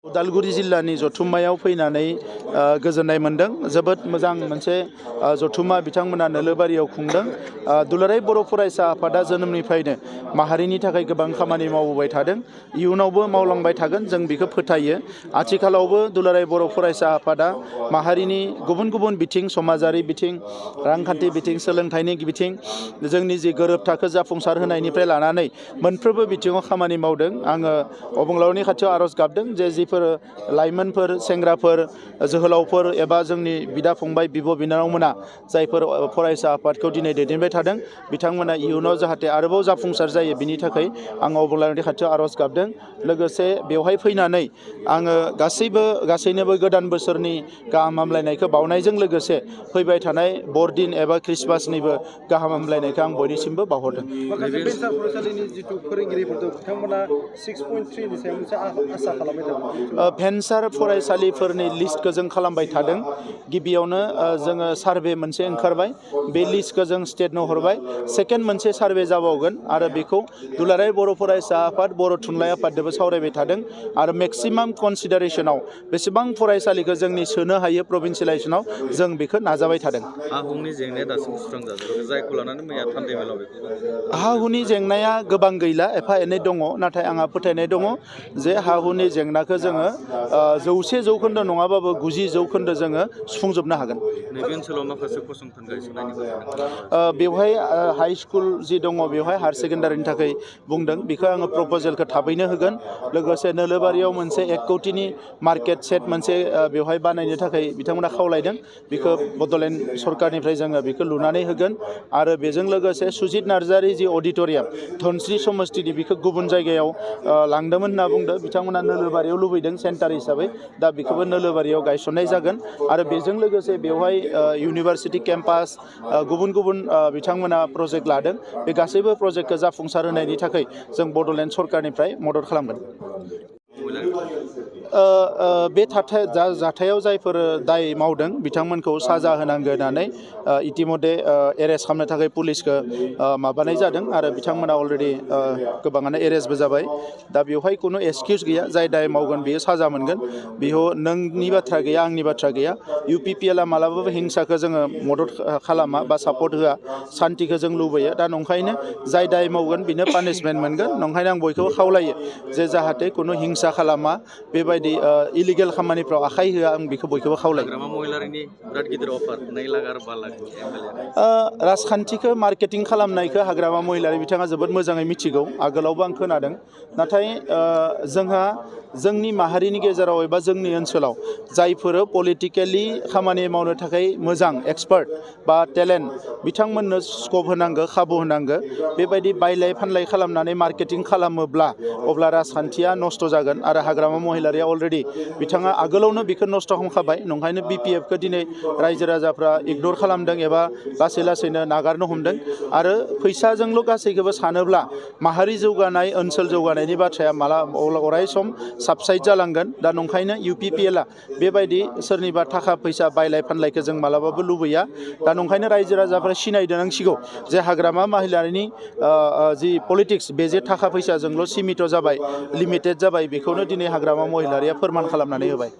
उदालगुरि जिल्लानि जथुम्मायाव फैनानै गोजोननाय मोनदों। जोबोद मोजां मोनसे जथुम्मा बिथांमोना नोलोबारियाव खुंदों। दुलाराय बर' फरायसा आफादा जोनोमनिफ्रायनो माहारिनि थाखाय गोबां खामानि मावबोबाय थादों, इयुनावबो मावलांबाय थागोन, जों बेखौ फोथायो। आथिखालावबो दुलाराय बर' फरायसा आफादा माहारिनि गुबुन गुबुन बिथिं, समाजारि बिथिं, रांखान्थि बिथिं, सोलोंथाइनि बिथिं, जोंनि जि गोरोब थाखो जाफुंसार होनायनिफ्राय लानानै मोनफ्रोमबो बिथिङाव खामानि मावदों। आङो अबंलावरिनि खाथियाव आर'ज गाबदों जे लाइमोनफोर, सेंग्राफोर, जोहोलावफोर एबा जोंनि बिदा फंबाय, बिब' बिनानावमोना जायफोर फरायसा आफादखौ दिनै दैदेनबाय थादों, बिथांमोना इयुनाव जाहाथे आरोबाव जाफुंसार जायो, बिनि थाखाय आं अबंलावरिनि खाथियाव आर'ज गाबदों। लोगोसे बेवहाय फैनानै आङो गासैनोबो गोदान बोसोरनि गाहाम हामलायनायखौ बावनायजों लोगोसे फैबाय थानाय बरदिन एबा ख्रिस्टमासनिबो गाहाम हामलायनायखौ आं बयनिसिमबो बावहरदों। माखासे भेन्सार फरायसालिनि जिथु फोरोंगिरिफोर दं, बिथांमोना 6.3 नि सायाव मोनसे आसा खालामबाय थादों। भेन्सार फरायसालिफोरनि लिस्टखौ जों खालामबाय थादों। गिबियावनो जोङो सार्भे मोनसे ओंखारबाय, बे लिस्टखौ जों स्टेटनो हरबाय। सेकेन्ड मोनसे सार्भे जाबावगोन आरो बेखौ दुलाराय बर' फरायसा आफाद, बर' थुनलाइ आफादजोंबो सावरायबाय थादों। आरो मेक्सिमाम कनसिडारेसनाव बेसेबां फरायसालिखौ जोंनि सोनो हायो प्रभिन्सियेलाइजेसनाव, जों बेखौ नाजाबाय थादों। हा हुनि जेंनाया दासिम सुस्रांजाजोबाखै, जायखौ लानानै मैया थान्दै मेलाव बेखौ हा हुनि जेंनाया गोबां गैला, एफा एनै दङ। नाथाय आंहा फोथायनाय दङ जे हा हुनि जेंनाखौ जोङो 100% नङाबाबो 90% जोङो सुफुंजोबनो हागोन। नैबे ओनसोलाव माखासे फसंथान गायसननायनि बेवहाय हाइ स्कुल जि दङ, बेवहाय हायार सेकेन्डारिनि थाखाय बुंदों, बेखौ आङो प्रप'जेलखौ थाबैनो होगोन। लोगोसे नोलोबारियाव मोनसे 1 कौटिनि मार्केट सेट मोनसे बेवहाय बानायनो थाखाय बिथांमोना खावलायदों। बेखौ बड'लेण्ड सरकारनिफ्राय जोङो बेखौ लुनानै होगोन। आरो बेजों लोगोसे सुजित नार्जारि जि अडिट'रियाम धोनस्रि समस्तिनि, बेखौ गुबुन जायगायाव लांदोंमोन होनना बुंदों। बिथांमोना नोलोबारियाव लुबैदों सेन्टार हिसाबै, दा बेखौबो नोलोबारियाव गायसननाय जागोन। आरो बेजों लोगोसे बेवहाय इउनिभारसिटि केम्पास, गुबुन गुबुन बिथांमोना प्रजेक्ट लादों। बे गासैबो प्रजेक्टखौ जाफुंसार होनायनि थाखाय जों बड'लेण्ड सरकारनिफ्राय मदद खालामगोन। बे जाथायाव जायफोर दाय मावदों बिथांमोनखौ साजा होनांगोन होननानै इतिमधे एरेस्ट खालामनो थाखाय पुलिसखौ माबानाय जादों। आरो बिथांमोना अलरेडि गोबाङानो एरेस्टबो जाबाय। दा बेवहाय खुनु एक्सकिउस गैया, जाय दाय मावगोन बेयो साजा मोनगोन। बेयाव नोंनि बाथ्रा गैया, आंनि बाथ्रा गैया। UPPLआ मालाबाबो हिंसाखौ जोङो मदद खालामा बा सापर्ट होआ, सान्तिखौ जों लुबैयो। दा नंखायनो जाय दाय मावगोन बेनो पानिशमेन्ट मोनगोन। नंखायनो आं बयखौबो खावलायो जे जाहाथे खुनु हिंसा खालामा, बेबायदि इलिगेल खामानिफ्राव आखाइ होआ, आं बेखौ बयखौबो खावलायो। हाग्रामा महिलारिनि बिराद गिदिर अफार 9 लाख आरो 12 लाख राजखान्थिखौ मार्केटिं खालामनायखौ हाग्रामा महिलारि बिथाङा जोबोद मोजाङै मिथिगौ, आगोलावबो आं खोनादों। नाथाय जोंहा जोंनि माहारिनि गेजेराव एबा जोंनि ओनसोलाव जायफोर पलिटिकेलि खामानि मावनो थाखाय मोजां एक्सपार्ट बा टेलेन्ट, बिथांमोननो स्कप होनांगौ, खाबु होनांगौ। बेबायदि बायलाय फानलाय खालामनानै मार्केटिं खालामोब्ला अब्ला राजखान्थिया नस्थ' जागोन। आरो हाग्रामा महिलारिया अलरेडि बिथाङा आगोलावनो बेखौ नस्थ' खालामखाबाय। नंखायनो BPFखौ दिनै रायजो राजाफ्रा इगनर खालामदों एबा लासै लासैनो नागारनो हमदों। आरो फैसाजोंल' गासैखौबो सानोब्ला माहारि जौगानाय, ओनसोल जौगानायनि बाथ्राया अराय सम साबसाइड जालांगोन। दा नंखायनो UPPLआ बेबायदि सोरनिबा थाखा फैसा बायलाय फानलायखौ जों मालाबाबो लुबैया। दा नंखायनो रायजो राजाफ्रा सिनायनांसिगौ जे हाग्रामा महिलारिनि जि पलिटिक्स, बे जे थाखा फैसाजोंल' सीमित जाबाय, लिमिटेड जाबाय, बेखौनो दिनै हाग्रामा महिलारिया फोरमान खालामनानै होबाय।